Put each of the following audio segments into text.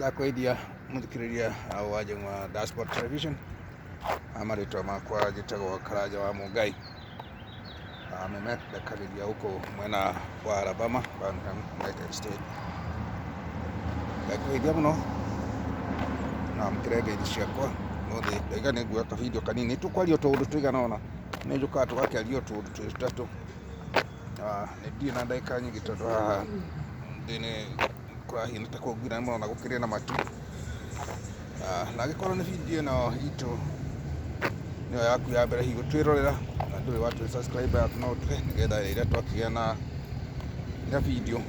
Ndakũgeithia mũthikĩrĩria wa Njũng'wa Dashboard Television, marĩtwa makwa njĩtagwo Karanja wa Mũngai, memerekagĩria gũkũ mwena wa Alabama, Birmingham, United States. Ndakũgeithia mũno na wamũkĩre ngeithi ciakwa ũmũthĩ. Ndauga nĩ nguoya ka video kanini, tũkwaria tũũndũ tũigana ũna, nĩ njũkaga tũgakĩaria o tũũndũ twĩrĩ tũtatũ. Nĩ ndirĩ na ndagĩka nyingĩ tondũ haha ndĩ nĩ kũrahiana ta kũngiura mũno na gũkĩrĩ na matu. Na angĩkorwo nĩ video ĩno itũ nĩyo yaku ya mbere hihi gũtwĩrorera na ndũrĩ watũ subscribe yaku no ũtũhe nĩgetha rĩrĩa twakĩgĩa na video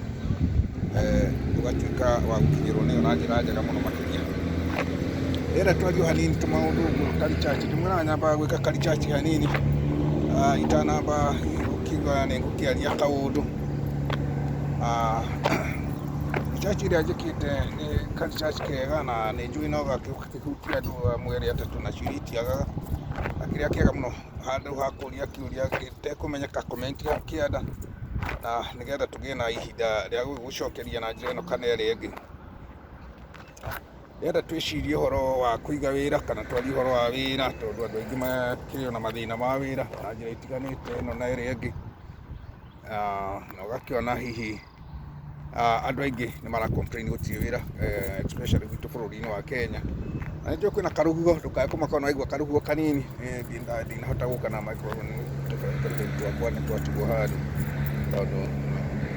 ũgatuĩka wa gũkinyĩrwo nĩyo na njĩra njega mũno makĩria. Ndĩrenda twarie o hanini tũmaũndũ ũguo ka research, ndĩmwĩraga nyambaga gwĩka ka research hanini itanamba gũkiuga nĩ ngũkĩaria kaũndũ. Research ĩrĩa njĩkĩte nĩ ka research kega na nĩ njũĩ no gakĩhutie andũ amwe erĩ atatũ na ciũria itiagaga. Na kĩrĩa kĩega mũno handũ ha kũria kĩũria gĩtekũmenyeka comment hau kĩanda na nĩgetha tũgĩe na ihinda rĩa gũgĩgũcokeria na njĩra ĩno kana ĩrĩa ĩngĩ. Ndĩrenda twĩcirie ũhoro wa kũiga wĩra kana twarie ũhoro wa wĩra tondũ andũ aingĩ makĩrĩ o na mathĩna ma wĩra na njĩra itiganĩte ĩno na ĩrĩa ĩngĩ. Na ũgakĩona hihi andũ aingĩ nĩ mara complain gũtirĩ wĩra especially gwitũ bũrũri-inĩ wa Kenya. Na nĩ njũĩ kwĩna karũhuho ndũkae kũmaka ona waigua karũhuho kanini, ndinahota gũka na microphone tũrũhuho twakwa nĩ twatigwo handũ tondũ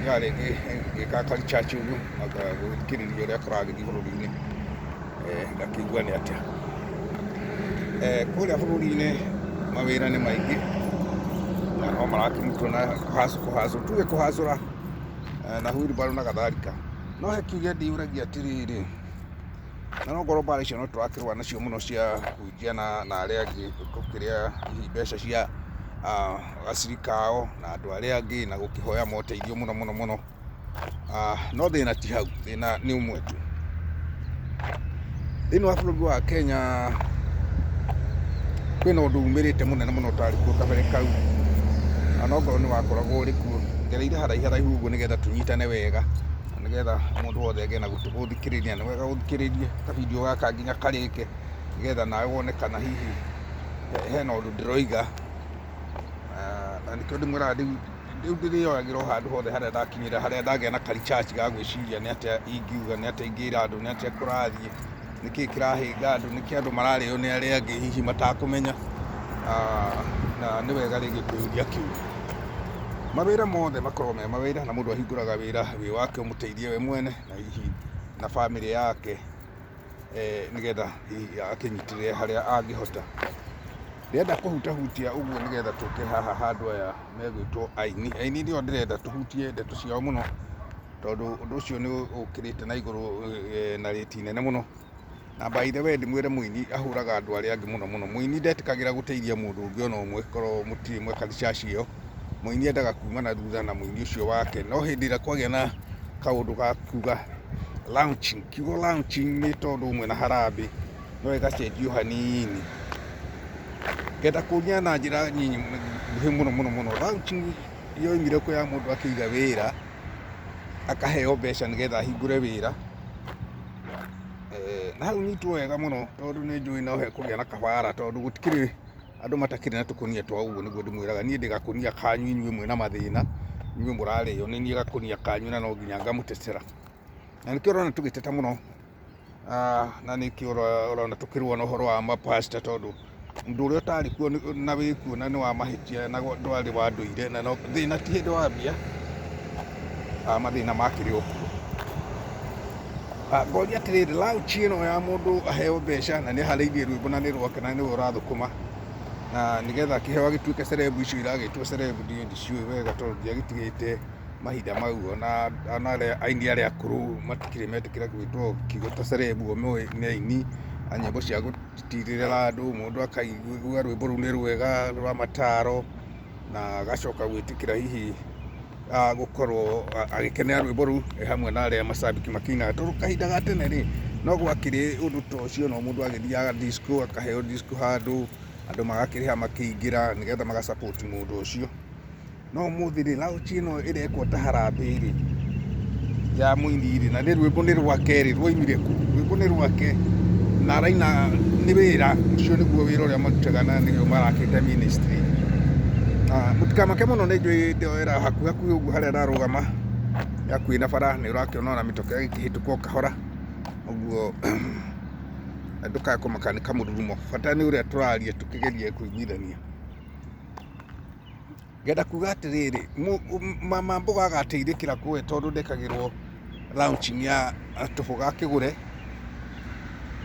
thiaga rĩngĩ ngĩkaga ka research ũguo gũthikĩrĩria ũrĩa kũragĩthiĩ bũrũri-inĩ ngakĩigua nĩ atĩa. Kũrĩa bũrũri-inĩ mawĩra nĩ maingĩ na no marakĩrutwo na kũhacũ tuge kũhacũra na wheelbarrow na kadhalika. No he kĩũria ndĩyũragia atĩrĩrĩ, na no ngorwo mbara icio no tũrakĩrũa nacio mũno cia kũhunjia na arĩa angĩ gũkĩrĩa hihi mbeca cia acirika ao na andũ arĩa angĩ na gũkĩhoya moteithio mũno mũno mũno. No thĩna ti hau, thĩna nĩ ũmwe tu. Thĩinĩ wa bũrũri wa Kenya kwĩna ũndũ umĩrĩte mũnene mũno ũtarĩ kuo kabere kau, na no ngorwo nĩ wakoragwo ũrĩ kuo. Ngereire haraihu haraihu ũguo nĩgetha tũnyitane wega, na nĩgetha mũndũ wothe agĩe na gũtũ gũthikĩrĩria. Nĩ wega ũthikĩrĩrie ka video gaka nginya karĩke, nĩgetha nawe wone kana hihi hena ũndũ ndĩroiga. Na nĩkĩo ndĩmwĩraga rĩu rĩu ndĩrĩoyagĩra o handũ hothe harĩa ndakinyĩra, harĩa ndagĩa na ka research ga gwĩciria nĩ atĩa ingiuga, nĩ atĩa ingĩra andũ, nĩ atĩa kũrathiĩ, nĩkĩ kĩrahĩnga andũ, nĩkĩ andũ mararĩo nĩ arĩa angĩ hihi matakũmenya. Na nĩ wega rĩngĩ kwĩyũria kĩũria. Mawĩra mothe makoragwo me mawĩra na mũndũ ahingũraga wĩra wĩ wake ũmũteithie we mwene na hihi na bamĩrĩ yake nĩgetha hihi akĩnyitĩrĩre harĩa angĩhota. Ndĩrenda kũhutahutia ũguo nĩgetha tũke haha handũ aya megwĩtwo aini. Aini nĩo ndĩrenda tũhutie ndeto ciao mũno, tondũ ũndũ ũcio nĩ ũkĩrĩte na igũrũ na rĩti nene mũno. Na by the way ndĩmwĩre mũini ahũraga andũ arĩa angĩ mũno mũno. Mũini ndetĩkagĩra gũteithia mũndũ ũngĩ ona ũmwe korwo mũtirĩ mweka research ĩyo. Mũini endaga kuma na thutha na mũini ũcio wake. No hĩndĩ ĩrĩa kwagĩa na kaũndũ ga kuga launching, kiugo launching nĩ tondũ ũmwe na harambee. No ĩgacenjio hanini. Ngenda kũria na njĩra nyinyi nguhĩ mũno mũno mũno, launching yoimire kũ ya mũndũ akĩiga wĩra, akaheo mbeca nĩgetha ahingũre wĩra. Na hau nyitwo wega mũno tondũ nĩ njũĩ no hekũgĩa na kabara tondũ gũtikĩrĩ andũ matakĩrĩ na tũkũnia twao ũguo nĩguo ndĩmwĩraga. Niĩ ndĩ gakũnia kanyu inyuĩ mwĩna mathĩna, inyuĩ mũrarĩo nĩ niĩ gakũnia kanyu na no nginya ngamũtetera. Na nĩkĩo ũrona tũgĩteta mũno. Na nĩkĩo ũrona tũkĩrũa na ũhoro wa mapastor tondũ ũndũ ũrĩa ũtarĩ kuo na wĩ kuo na nĩ wa mahĩtia na ndwarĩ wa ndũire na thĩna ti hĩndĩ wambia, mathĩna makĩrĩ o kuo. Ngoria atĩrĩrĩ, launch ĩno ya mũndũ aheo mbeca na nĩ aharĩirie rwĩmbo na nĩ rwake na nĩwe ũrathũkũma na nĩgetha akĩheo agĩtuĩke celeb icio iragĩtwo celeb niĩ ndiciũĩ wega tondũ ndiagĩtigĩte mahinda mau ona arĩa aini arĩa akũrũ matikĩrĩ metĩkĩra gwĩtwo kiugo ta celeb o moĩ nĩ aini a nyĩmbo cia gũtirĩrĩra andũ, mũndũ akaigua rwĩmbo rũu nĩ rwega rwa mataro na agacoka gwĩtĩkĩra hihi gũkorwo agĩkenera rwĩmbo rũu e hamwe na arĩa macambĩki makĩinaga. Tondũ kahinda ga tene rĩ, no gwakĩrĩ ũndũ ta ũcio no mũndũ agĩthiaga disco akaheo disco handũ, andũ magakĩrĩha makĩingĩra nĩgetha maga support mũndũ ũcio. No ũmũthĩ rĩ, launch ĩno ĩrekwo ta harambee rĩ, Ya mũini rĩ, na nĩ rwĩmbo nĩ rwake rĩ, rwoimire kũ? Rwĩmbo nĩ rwake na araina nĩ wĩra, ũcio nĩguo wĩra ũrĩa marutaga na nĩguo marakĩte ministry. Mũtikamake mũno nĩ njũĩ ndoera hakuhĩ hakuhĩ ũguo harĩa ndarũgama nĩ hakuhĩ na bara, nĩ ũrakĩona ona mĩtoka ĩkĩhĩtũka o kahora, ũguo ndũkae kũmaka nĩ kamũrurumo, bata nĩ ũrĩa tũraria tũkĩgerie kũiguithania. Ngenda kuga atĩrĩrĩ, mama mboga agateithĩkĩra kũ we tondũ ndekagĩrwo launching ya tũboga akĩgũre.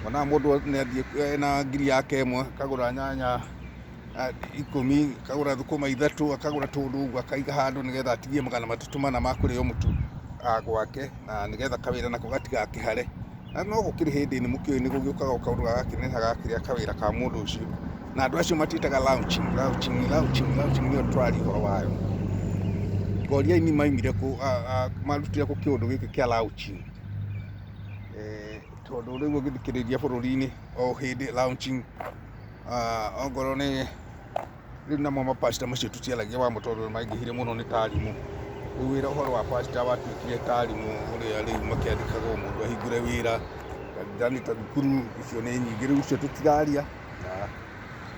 Wonaga mũndũ nĩ athiĩ ena ngiri yake ĩmwe akagũra nyanya 10, akagũra thũkũma 3, akagũra tũũndũ ũguo akaiga handũ nĩgetha atigie 300 400 ma kũrĩo mũtu gwake na nĩgetha kawĩra nako gatigakĩhare. Na no gũkĩrĩ hĩndĩ nĩ mũkĩũĩ nĩ gũgĩũkaga o kaũndũ gagakĩneneha gagakĩrĩa kawĩra ka mũndũ ũcio. Na andũ acio matiĩtaga launching, launching, launching, launching nĩyo tũraria ũhoro wayo. Ngoria aini maumire kũ, marutire kũ kĩũndũ gĩkĩ kĩa launching? Tondũ rĩu ũngĩthikĩrĩria bũrũri-inĩ o hĩndĩ launching, ongorwo nĩ Rĩu namo mapastor macio tũtiaragia wamo tondũ nĩ maingĩhire mũno nĩ ta arimũ. Rĩu wĩra ũhoro wa pastor watuĩkire ta arimũ ũrĩa rĩu makĩandĩkagwo mũndũ ahingũre wĩra, kanitha nĩ ta thukuru, icio nĩ nyingĩ rĩu icio tũtiraria. Na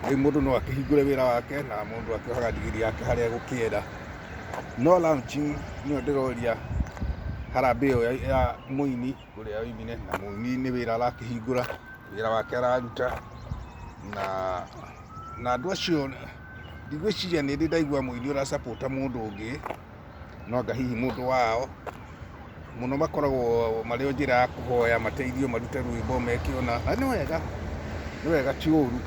rĩu mũndũ no akĩhingũre wĩra wake na mũndũ akĩohaga ndigiri yake harĩa egũkĩenda. No launching nĩyo ndĩroria harambee ĩyo ya mũini ũrĩa oimire, na mũini nĩ wĩra arakĩhingũra. Wĩra wake araruta na andũ acio ndigwĩciria nĩ ndĩ ndaigua mũini ũra support mũndũ ũngĩ, no anga hihi mũndũ wao, mũno makoragwo marĩ o njĩra ya kũhoya mateithio marute rwĩmbo meke ũna, na nĩ wega, nĩ wega ti ũru.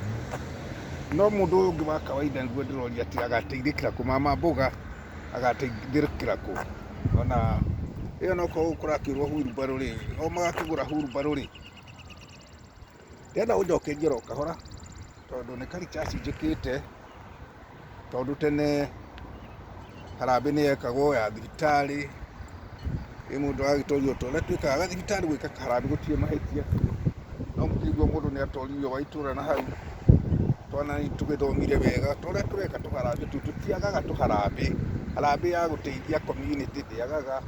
No mũndũ ũyũ ũngĩ wa kawaida nĩguo ndĩroria atĩ agateithĩkĩra kũ? Mama mboga agateithĩkĩra kũ? Ona ĩyo no korwo kũrakĩrwo wheelbarrow rĩ, o magakĩgũra wheelbarrow rĩ. Ndĩrenda ũnjokerie oro kahora tondũ nĩ ka research njĩkĩte, tondũ tene harambee nĩ yekagwo ya thibitarĩ, ĩ mũndũ agagĩtorio ta ũrĩa twĩkaga gathibitarĩ gwĩka harambee gũtirĩ mahĩtia, no mũkĩigua mũndũ nĩ atoririo wa itũra na hau, twana nĩ tũgĩthomire wega, ta ũrĩa tũreka tũharambee tũu tũtiagaga tũharambee, harambee ya gũteithia community ndĩagaga.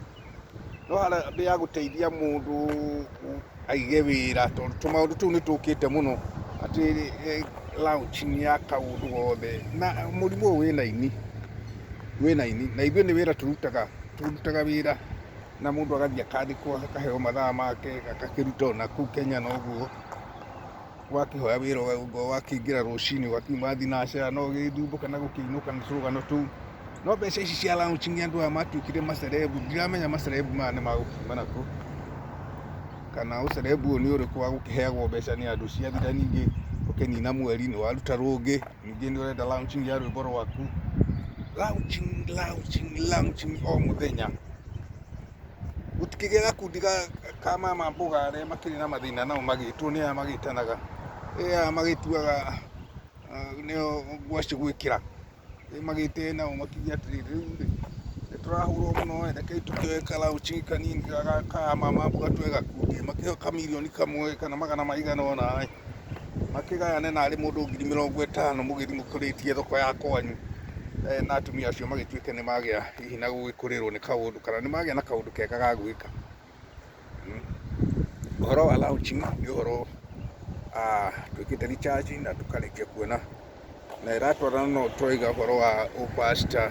No harambee ya gũteithia mũndũ aige wĩra tondũ tũmaũndũ tũu nĩ tũkĩte mũno atĩ launching ya kaũndũ gothe na mũrimũ ũyũ wĩna ini, wĩna ini na ithuĩ nĩ wĩra tũrutaga, tũrutaga wĩra na mũndũ agathiĩ akandĩkwo akaheo mathaa make agakĩruta ona kũu Kenya noguo. Wakĩhoya wĩra wakĩingĩra rũcinĩ ũgakiuma thinacara no ũgĩthumbũka na gũkĩinũka na tũrũgano tũu. No mbeca ici cia launching andũ aya matuĩkire macerebu, ndiramenya macerebu maya nĩ magũkiuma nakũ, kana ũcerebu ũyũ nĩ ũrĩkũ wa gũkĩheagwo mbeca nĩ andũ, ciathira ningĩ ũkĩnina mweri nĩ waruta rũngĩ, ningĩ nĩ ũrenda launching ya rwĩmbo rwaku. Launching, launching, launching o mũthenya. Gũtikĩgĩa gakundi ka mama mboga arĩa makĩrĩ na mathĩna nao magĩtwo nĩ aya magĩtanaga, aya magĩtuaga nĩo ngwacĩ gwĩkĩra. Magĩte nao makiuge atĩrĩrĩ, rĩu rĩ, nĩ tũrahũrwo mũno ĩ, rekei tũkĩoe ka launch kanini ka mama mboga tuoe gakundi, makĩheo kamirioni kamwe kana magana maigana ũna ĩ, makĩgayane narĩ mũndũ 50,000 mũgĩthiĩ mũkũrĩtie thoko ya kwanyu, na atumia acio magĩtuĩke nĩ magĩa hihi na gũgĩkũrĩrwo nĩ kaũndũ kana nĩ magĩa na kaũndũ kega ga gwĩka. Ũhoro wa launching nĩ ũhoro twĩkĩte research na tũkarĩkia kuona na ĩratwarana na ũũ tũrauga ũhoro wa ũpastor,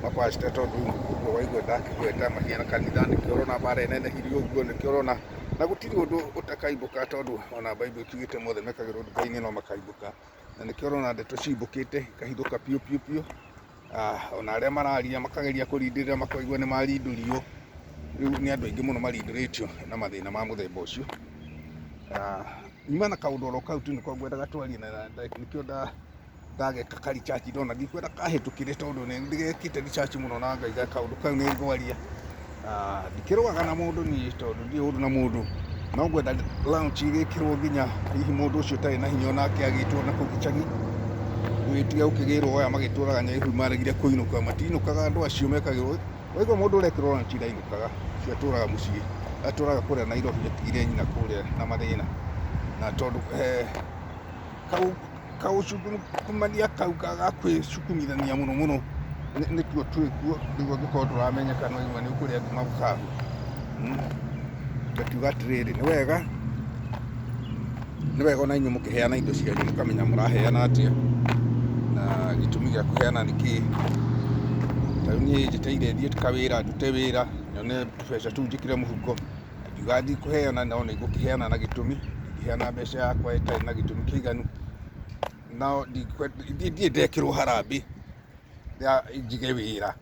mapastor tondũ ũguo waigua ndakĩgweta mahiana kanitha nĩkĩo ũrona mbara ĩnenehire ũguo, nĩkĩo ũrona na gũtirĩ ũndũ ũtakaimbũka tondũ ona Bible ĩkiugĩte mothe mekagĩrwo nduka-inĩ no makaimbũka, na nĩkĩo ũrona ndeto cimbũkĩte ikahithũka biũ biũ biũ. Ona arĩa mararia makageria kũrindĩrĩra makaigua nĩ marindũrio, rĩu nĩ andũ aingĩ mũno marindũrĩtio na mathĩna ma mũthemba ũcio. Nyuma na kaũndũ oro kau tu nĩko ngwendaga twarie na nĩkĩo ndageka ka research ndona ndikwenda kahĩtũkĩre tondũ nĩ ndĩgekĩte research mũno na ngaiga kaũndũ kau nĩ ngwaria. Ndikĩrũaga na mũndũ niĩ tondũ ndirĩ ũndũ na mũndũ, no ngwenda launch ĩgĩkĩrwo nginya hihi mũndũ ũcio ũtarĩ na hinya onake agĩtwo na kũu gĩcagi, gũgĩtige gũkĩgĩrwo aya magĩtũraga Nyaihu maregire kũinũka, matinũkaga andũ acio mekagĩrwo, waigua mũndũ ũrekĩrwo launch ndainũkaga, ũcio atũraga mũciĩ, atũraga kũrĩa Nairobi atigire nyina kũrĩa na mathĩna, na tondũ kau kaũcungumania kau ga kwĩcukumithania mũno mũno nĩtuo twĩkuo, rĩu angĩkorwo ndũramenyeka no igua nĩ ũkũrĩa ngima bũkabu. Ngakiuga atĩrĩrĩ, nĩ wega, nĩ wega ona inyuĩ mũkĩheana indo cianyu mũkamenya mũraheana atĩa na gĩtũmi gĩa kũheana nĩ kĩĩ. Ta rĩu niĩ njetereire thiĩ kawĩra ndute wĩra nyone tũbeca tũu njĩkĩre mũhuko, na ngiuga ndikũheana no nĩ ngũkĩheana na gĩtũmi, ndingĩheana mbeca yakwa ĩtarĩ na gĩtũmi kĩiganu. No ndirĩ ndekĩrwo harambee ya njige wĩra,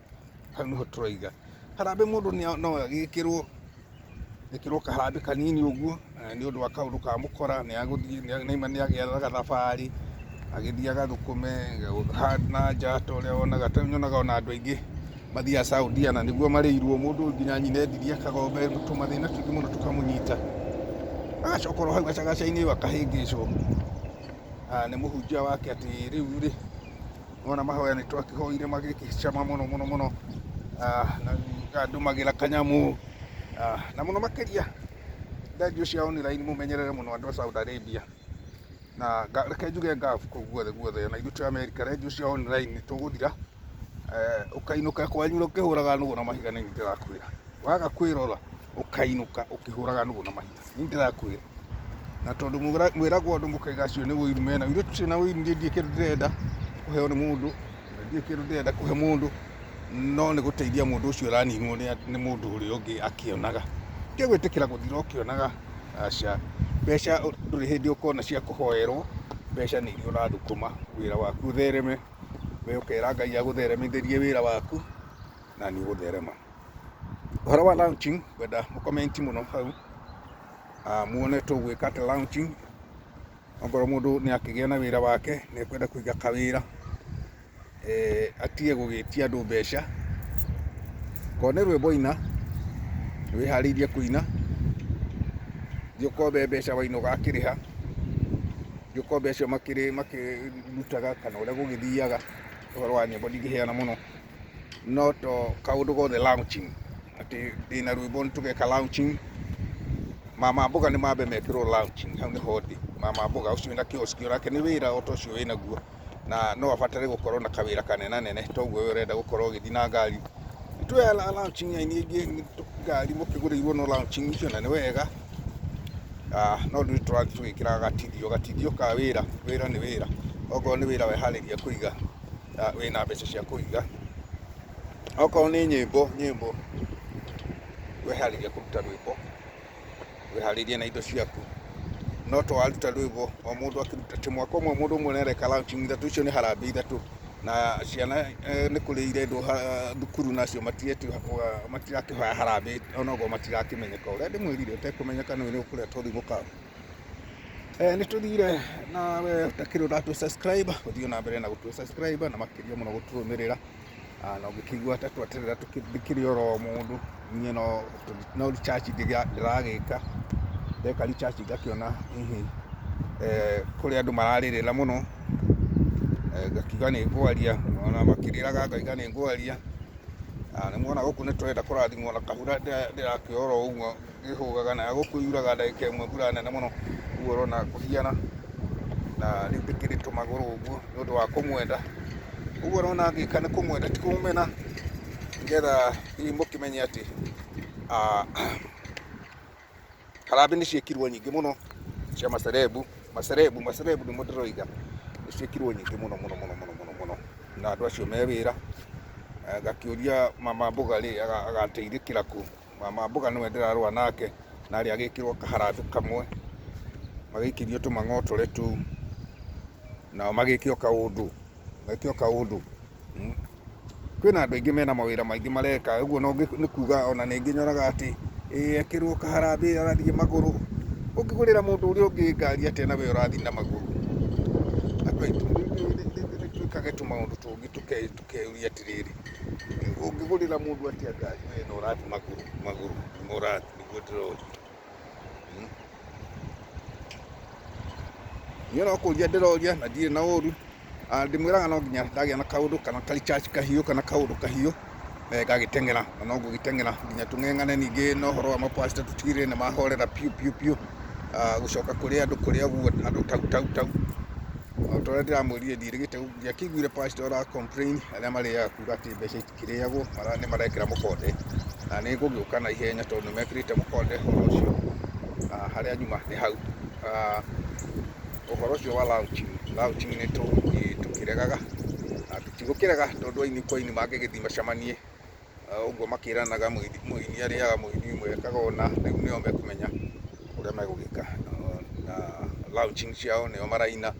hau nĩho tũroiga. Harambee mũndũ no agĩkĩrwo, ekĩrwo kaharambee kanini ũguo nĩ ũndũ wa kaũndũ ka mũkora, nĩ agũthiĩ nĩaima nĩ agĩa na gathabarĩ, agĩthiĩ agathũkũme na nja ta ũrĩa wonaga, ta rĩu nyonaga ona andũ aingĩ mathiaga Saudia na nĩguo marĩirwo, mũndũ nginya nyina endirie akagomba tũmathĩna tũingĩ mũno tũkamũnyita, agacoka oro hau gacagaca-inĩ akahĩngĩcwo nĩ mũhunjia wake atĩ rĩu rĩ, Wona mahoya nĩ twakĩhoire magĩkĩcama mũno mũno mũno, na andũmagĩra kanyamũ, na mũno makĩria thengiũ cia online mũmenyerere mũno andũ a Saudi Arabia, na reke njuge Gulf kũu guothe guothe, ona ithuĩ twĩ America rendio cia online nĩ tũgũthira, ũkainũka kwanyu ũkĩhũraga nũgũ na mahiga nĩ niĩ ndĩrakwĩra. Waga kwĩrora ũkainũka ũkĩhũraga nũgũ na mahiga, nĩ niĩ ndĩrakwĩra. Na tondũ mwĩragwo andũ mũkaiga acio nĩ ũiru mena, ithuĩ tũtirĩ na ũiru, niĩ ndirĩ kĩndũ ndĩrenda kũheo nĩ mũndũ, na ndirĩ kĩndũ ndĩrenda kũhe mũndũ, no nĩ gũteithia mũndũ ũcio ũraninwo nĩ mũndũ ũrĩa ũngĩ akĩonaga. Tiga gwĩtĩkĩra gũthira ũkĩonaga, aca. Mbeca ndũrĩ hĩndĩ ũkona cia kũhoerwo, mbeca nĩ iria ũrathũkũma wĩra waku ũthereme, we ũkera Ngai agũtheremithĩrie wĩra waku, na nĩ ũgũtherema. Ũhoro wa launching, ngwenda mũ comment mũno hau, muone tũgwĩka atĩa launching, okorwo mũndũ nĩ akĩgĩa na wĩra wake, nĩ ekwenda kũiga kawĩra, atige gũgĩtia andũ mbeca, korwo nĩ rwĩmbo aina, wĩharĩirie kũina, thiĩ ũkombe mbeca waina ũgakĩrĩha, thiĩ ũkombe acio makĩrutaga kana ũrĩa gũgĩthiaga, ũhoro wa nyĩmbo ndingĩheana mũno. No to kaũndũ gothe launching, atĩ ndĩna rwĩmbo nĩ tũgeka launching, mama mboga nĩ mambe mekĩrwo launching, hau nĩho ndĩ. Mama mboga ũcio wĩna kiosk onake nĩ wĩra o ta ũcio wĩnaguo, na no abatare gũkorwo na kawĩra kanenanene toguo we ũrenda gũkorwo ũgĩthiĩ na ngari. Nĩ tũĩ launching aini aingĩ ngari mũkĩgũrĩirwo no launching icio na nĩ wega, no rĩu tũrathiĩ tũgĩkĩraga gatithio, gatithio ka wĩra, wĩra nĩ wĩra, okorwo nĩ wĩra weharĩria kũiga. Wĩna mbeca cia kũiga. Okorwo nĩ nyĩmbo, nyĩmbo weharĩria kũruta rwĩmbo, wĩharĩrie na indo ciaku, no to waruta rwĩmbo o mũndũ akĩruta, ti mwaka ũmwe mũndũ ũmwe nĩ areka launching ithatũ, icio nĩ harambee ithatũ, na ciana nĩ kũrĩ irendwo thukuru nacio matirakĩhoya harambee onokorwo matirakĩmenyeka, ũrĩa ndĩmwĩrire ũtekũmenyeka nĩ ũkũrĩa tũthimũ kau. Nĩ tũthire na we ũtakĩrĩ ũratũ subscribe, ũthiĩ na mbere na gũtũ subscribe na makĩria mũno gũtũrũmĩrĩra. Na ũngĩkĩigua ta tweterera ndĩkĩrĩ oro mũndũ, niĩ no recharge ndĩragĩka, ndeka recharge ngakĩona hihi kũrĩ andũ mararĩrĩra mũno, ngakiuga nĩ ngwaria, ona makĩrĩraga ngauga nĩ ngwaria. Nĩ muona gũkũ nĩ tũrenda kũrathimwo na kabura ndĩrakĩoya oro ũguo. Ĩhũgaga na gũkũ yuraga ndagĩka ĩmwe mbura nene mũno, ũguo ũrona kũhiana, na rĩu ndĩkĩrĩ tũmagũrũ ũguo nĩ ũndũ wa kũmwenda. Ũguo ũrona ngĩka nĩ kũmwenda ti kũmũmena, nĩgetha hihi mũkĩmenye atĩ harambee nĩ ciĩkirwo nyingĩ mũno cia macerebu, macerebu, macerebu nĩmo ndĩroiga, nĩ ciĩkirwo nyingĩ mũno mũno mũno mũno mũno mũno, na andũ acio me wĩra. Ngakĩũria mama mboga rĩ, agateithĩkĩra kũ? Mama mboga nĩwe ndĩrarũa nake, na harĩa agĩkĩrwo kaharambĩ kamwe, magĩikĩrio tũmang'otore tũu, nao magĩke o kaũndũ, meke o kaũndũ. Kwĩna andũ aingĩ mena mawĩra maingĩ mareka, ũguo nĩ kuga ona ningĩ nyonaga atĩ ĩ ekĩrwo kaharambĩ arathiĩ magũrũ, ũngĩgũrĩra mũndũ ũrĩa ũngĩ ngari atĩa na we ũrathiĩ na magũrũ? Andũ aitũ nĩ twĩkage tũmaũndũ tũngĩ tũkeyũria atĩrĩrĩ, Ũngĩgũrĩra mũndũ atĩa ngari we na ũrathiĩ magũrũ magũrũ nĩmo ũrathiĩ nĩguo ndĩroria. Niĩ no kũria ndĩroria na ndirĩ na ũru, ndĩmwĩraga no nginya ndagĩa na kaũndũ kana ka recharge kahiũ kana kaũndũ kahiũ ngagĩteng'era na no ngũgĩteng'era nginya tũng'eng'ane ningĩ na ũhoro wa mapastor tũtigĩrĩre nĩ mahorera biũ biũ biũ gũcoka kũrĩ andũ kũrĩa guo andũ tau tau tau. O ta ũrĩa ndĩramwĩrire ndiĩrĩgĩte ndiakĩiguire pastor ũra complain arĩa marĩaga kuga atĩ mbeca itikĩrĩagwo nĩ marekĩra mũkonde. Na nĩ ngũgĩũka na ihenya tondũ nĩ mekĩrĩte mũkonde ũhoro ũcio. Harĩa nyuma nĩ hau. Ũhoro ũcio wa launching, launching nĩ tũgũthiĩ tũkĩregaga. Na tũtigũkĩrega tondũ aini kwa aini mangĩgĩthiĩ macemanie ũguo makĩranaga mũini arĩaga mũini ũmwe ekaga ũna, rĩu nĩo mekũmenya ũrĩa megũgĩka. Na launching ciao nĩo maraina.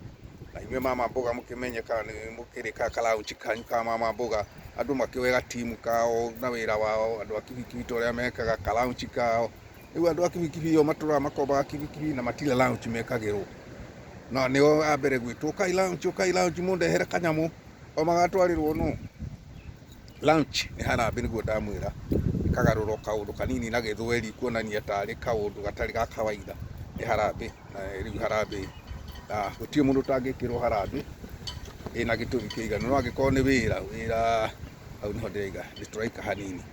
Na inyuĩ mama mboga mũkĩmenye kana nĩ mũkĩrĩ ka launch kanyu ka mama mboga. Andũ makĩoe gatimu kao na wĩra wao, andũ a kibikibi ta ũrĩa mekaga ka launch kao. Rĩu andũ a kibikibi o matũraga makombaga kibikibi na matirĩ launch mekagĩrwo. Na nĩo a mbere gwĩtwo ũkai launch, ũkai launch mũndehere kanyamũ, o magatwarĩrwo nũ? Launch nĩ harambĩ nĩguo ndamwĩra, ĩkagarũrwo kaũndũ kanini na gĩthweri kuonania tarĩ kaũndũ gatarĩ ga kawaida, nĩ harambĩ. Na rĩu harambĩ, na gũtirĩ mũndũ ũtangĩkĩrwo harambĩ ĩna gĩtũmi kĩiganu, no angĩkorwo nĩ wĩra, wĩra hau nĩho ndĩraiga nĩ tũraika hanini.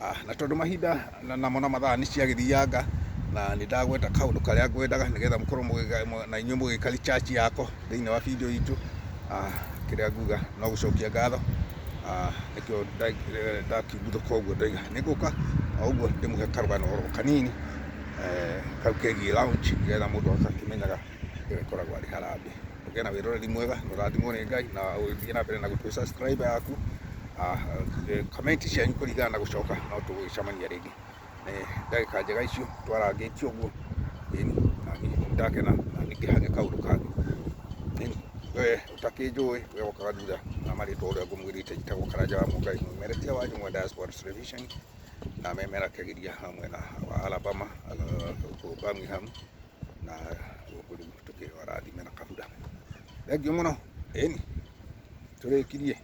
Na tondũ mahinda namo na mathaa nĩ ciagĩthianga, na nĩ ndagweta kaũndũ karĩa ngwendaga nĩgetha mũkorwo na inyuĩ mũgĩka recharge yako thĩinĩ wa video itũ, kĩrĩa nguga no gũcokia ngatho, nĩkĩo ndakiuguthũka ũguo ndoiga nĩ ngũka o ũguo ndĩmũhe karũgano oro kanini kau kegiĩ launch nĩgetha mũndũ agakĩmenyaga ĩyo ĩkoragwo arĩ harambĩ. Ũgĩe na wĩroreri mwega na ũrathimwo nĩ Ngai na ũthiĩ na mbere na gũtue subscribe yaku. Comment cianyu kũringana na gũcoka no tũgũgĩcemania rĩngĩ. Nĩ ndagĩka njega icio twarangĩtie ũguo, ĩni na niĩ ndakena na ningĩ kaũndũ kangĩ. Ĩni we ũtakĩnjũĩ we wokaga thutha na marĩtwa ũrĩa ngũmwĩrĩte, njĩtagwo Karanja wa Mũngai, mũmerekia wa Njũng'wa Diaspora Television na memerakagĩria mwena wa Alabama, gũkũ Birmingham, na gũkũ rĩu tũkĩwarathime na kabura. Thengiũ mũno, ĩni tũrĩkirie.